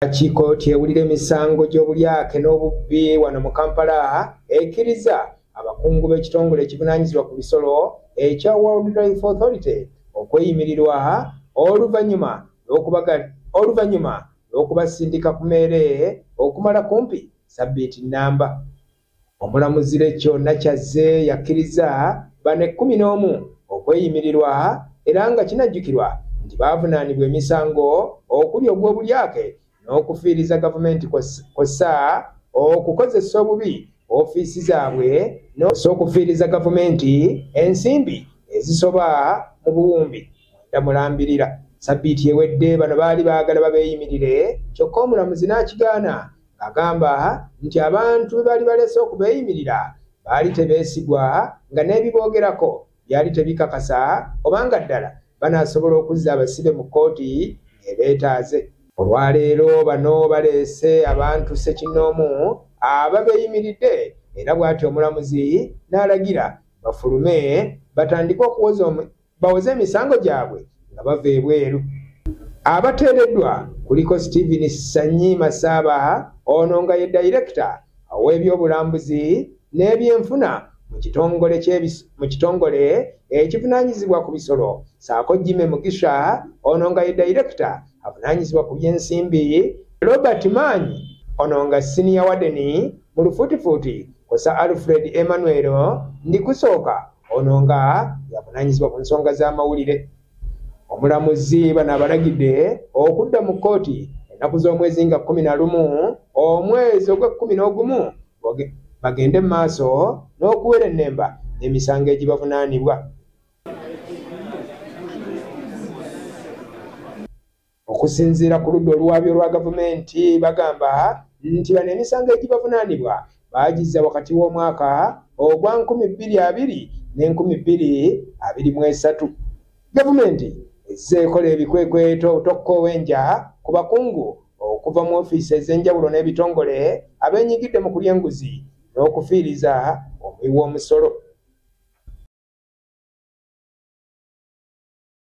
Kkooti ewulira emisango gy'obulyake n'obubbi wano mu Kampala ekkiriza abakungu b'ekitongole ekivunaanyizibwa ku bisolo ekya Wildlife Authority okweyimirirwa oluvannyuma lw'okubasindika ku meere okumala kumpi sabbiiti nnamba. Omulamuzi Lekyo Nakyazze yakkiriza bano 11 okweyimirirwa era nga kinajjukirwa nti baavunaanibwa emisango okuli ogw'obulyake n'okufiiriza gavumenti kw'ossa okukozesa obubi ofiisi zaabwe n'okufiiriza gavumenti ensimbi ezisoba mu buwumbi 9 mulambirira. Sabbiiti ewedde bano baali baagala babeeyimirire kyokka omulamuzi n'akigaana ng'agamba nti abantu be baali baleese okubeeyimirira baali tebeesigwa nga n'ebiboogerako byali tebikakasa obanga ddala banaasobola okuzza abasibe mu kkooti ng'ebeetaaze. Olwaleero bano baleese abantu ssekinnoomu ababeeyimiridde era bw'atyo omulamuzi n'alagira bafulume batandike okuwoza bawoze emisango gyabwe nga bava ebweru. Abateereddwa kuliko Stephen Sanyi Masaba ono nga ye dayirekita ow'ebyobulambuzi n'ebyenfuna mu kitongole ekivunaanyizibwa ku bisolo ssaako Jimmy Mugisha ono nga ye dayirekita avunaanyizibwa ku by'ensimbi, Robert Maanyi ono nga senior warden mu lufuutifuuti kw'ossa Alfred Emmanuel Ndikusooka ono nga yavunaanyizibwa ku nsonga z'amawulire. Omulamuzi bano abalagidde okudda mu kkooti ennaku z'omwezi nga 11 omwezi ogw'ekkumi n'ogumu bagende mu maaso n'okuwerennemba n'emisango egibavunaanibwa. Okusinziira ku ludda oluwaabi olwa gavumenti bagamba nti bano emisango egibavunaanibwa baagizza wakati w'omwaka ogwa 2020 ne 2023. Gavumenti ezze ekola ebikwekweto tokkoowenja ku bakungu okuva mu ofiisi ez'enjawulo n'ebitongole abeenyigidde mu kulya enguzi n'okufiiriza omuwi w'omusolo.